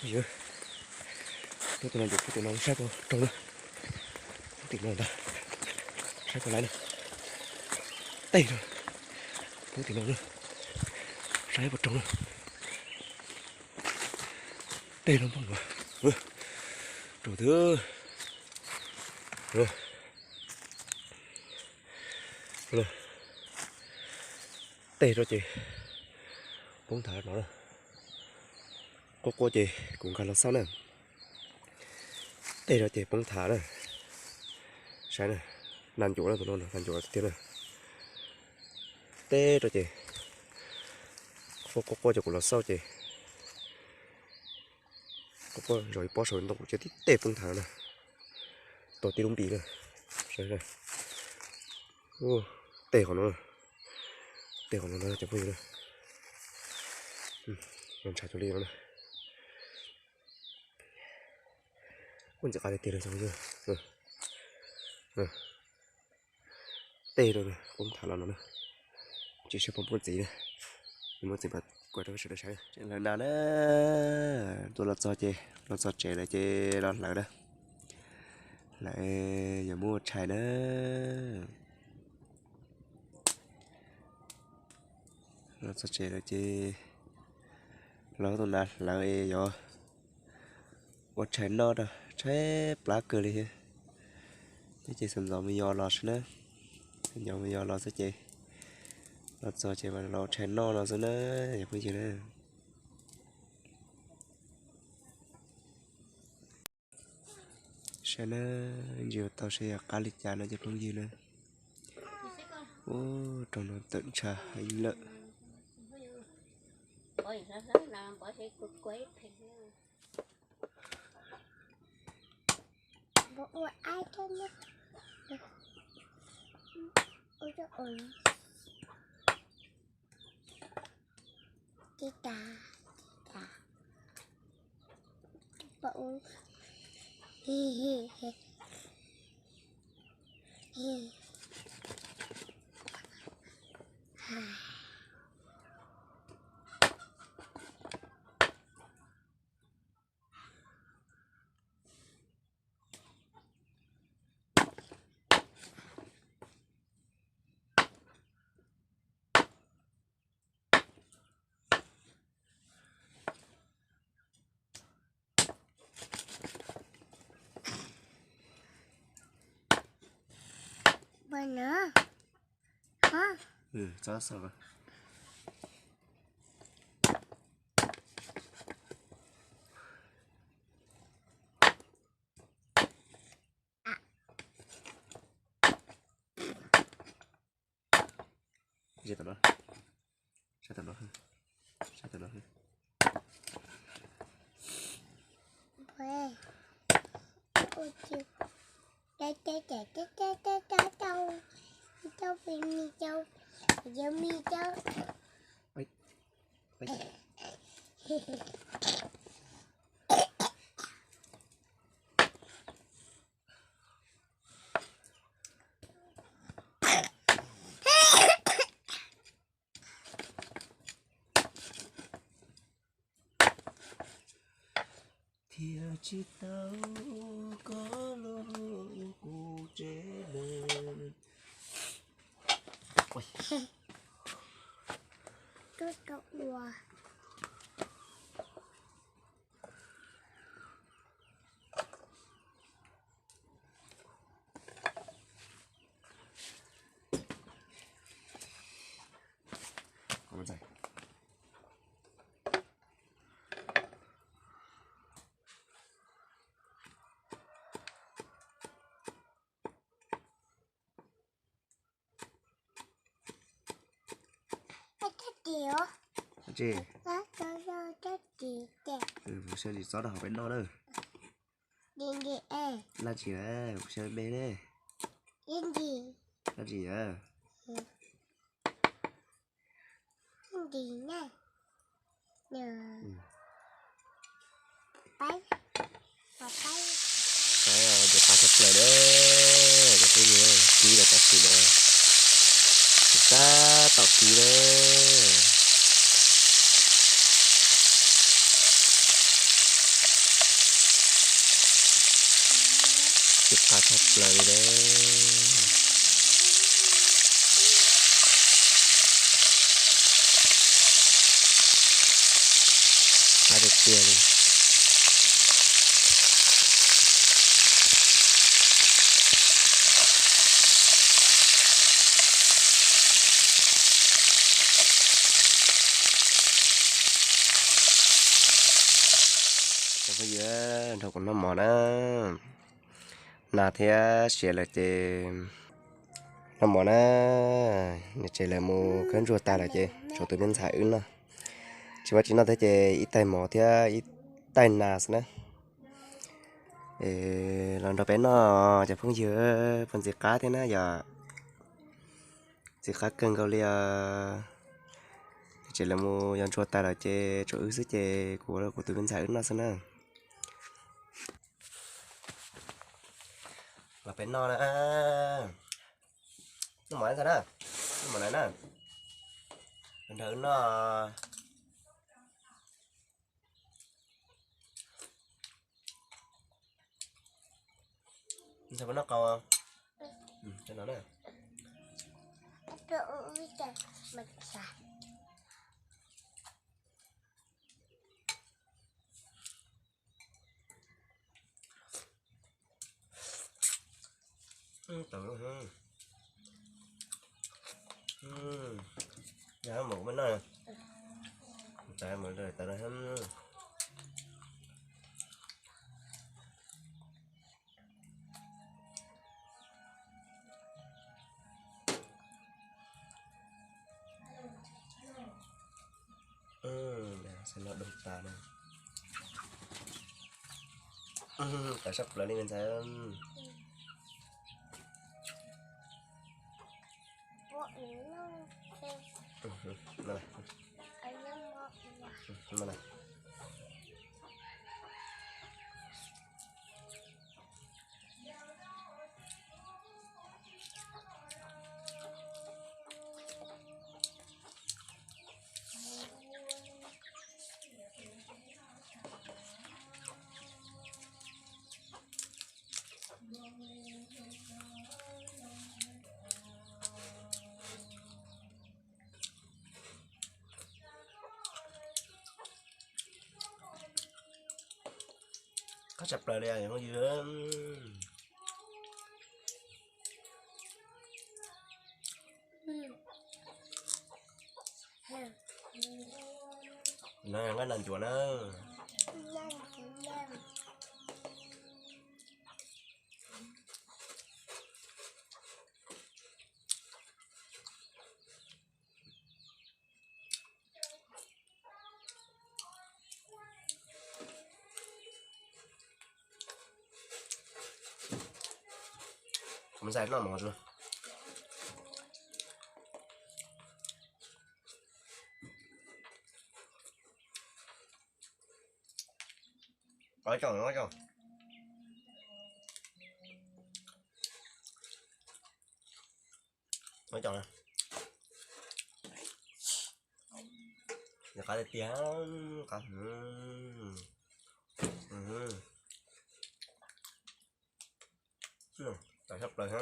Poob tim no, poob tim no, saib puas raug na. Poob tim no ntag, saib puas laiv na. Tej no, poob tim no na, saib puas raug na. Tej no poob, raug twg. Tej rau ces poob thav no na. Quaj quaj ces kuv nkag los xauj na. Tej rau ces poob thav na. Saib na, nas ncuav na, tus no nas ncuav tiag tiag na. Tej rau ces quaj quaj quaj ces kuv los xauj ces quaj quaj zov ib pob saum ntoo kuv cia tib tej poob thav na. Tuag tib lub npis na. Tej qhov no, tej qhov no na cov phooj ywg na. Los ntshav cuag li no na. Ua ntxim qab li tiag li cov phooj ywg. Tej rau poob thav los no na. Tsis saib puas muaj txiv na. Muaj txiv mas kuaj rau sawv daws saib. Tseem hlawv nas na. Tuaj los txog ces los txog tsev lawm ces los hlawv na. Hlawv yuav muab ua tshais na. Los txog tsev lawm ces los tus nas hlawv es yuav ua tshais noj rau, tshaib plab kawg li thiab. Ces xav ntxov mus yos los xwb na. Xav ntxov mus yos los xwb ces los txog ces mas los ua tshais noj no xwb na, cov phooj ywg na. Saib na, ntsis tau saib yog qab li cas no cov phooj ywg na. Ub, rooj no tawm ntshav heev lawm. Tom no, saib tom no, saib tom no. Thiaj tsis tau koj los kuv tsev neeg. Ua tsis, mus saib ntsis txob rau hauv peb noj na. Laj ntsis na, mus saib me ne. Laj ntsis na. Saib, cov qab tshaj plaws na, cov phooj ywg, kib los tam sim no, tab tom kib na. Ntxim qab tshaj plaws li lawm. Qab tiag tiag li. Cov phooj ywg, nrog kuv noj mov na. Nas thiab siav lawm ces noj mov na. Niam tsev lawv mus khawb ntsuag tas lawm ces tshuav tus me ntxhais wb noj. Tsis muaj tsis noj thiab ces ib tais mov thiab ib tais nas xwb na. Los nrog peb noj cov phooj ywg, puas ntxim qab thiab na yom? Ntxim qab kawg nkaus li os. Niam tsev lawv mus yos ntsuag tas lawm ces tshuav wb xwb ces kuv, kuv tus me ntxhais wb noj xwb na. Los peb noj na. Noj mov na, noj mov na, nrog wb noj. Ntxhais puas noj qau? Cov no na. Tau, yog mus kuv noj, tau mus tau. Xav noj doog tas na. Tawv sab plaws li me ntxhais. Qab tshaj plaws li os phooj ywg. No nqaij nas ncuav na. Kuv ntxhais noj mov tso. Ob co, ob co. Ob co na. Qab tiag tiag, qab. Tawv sab plaws.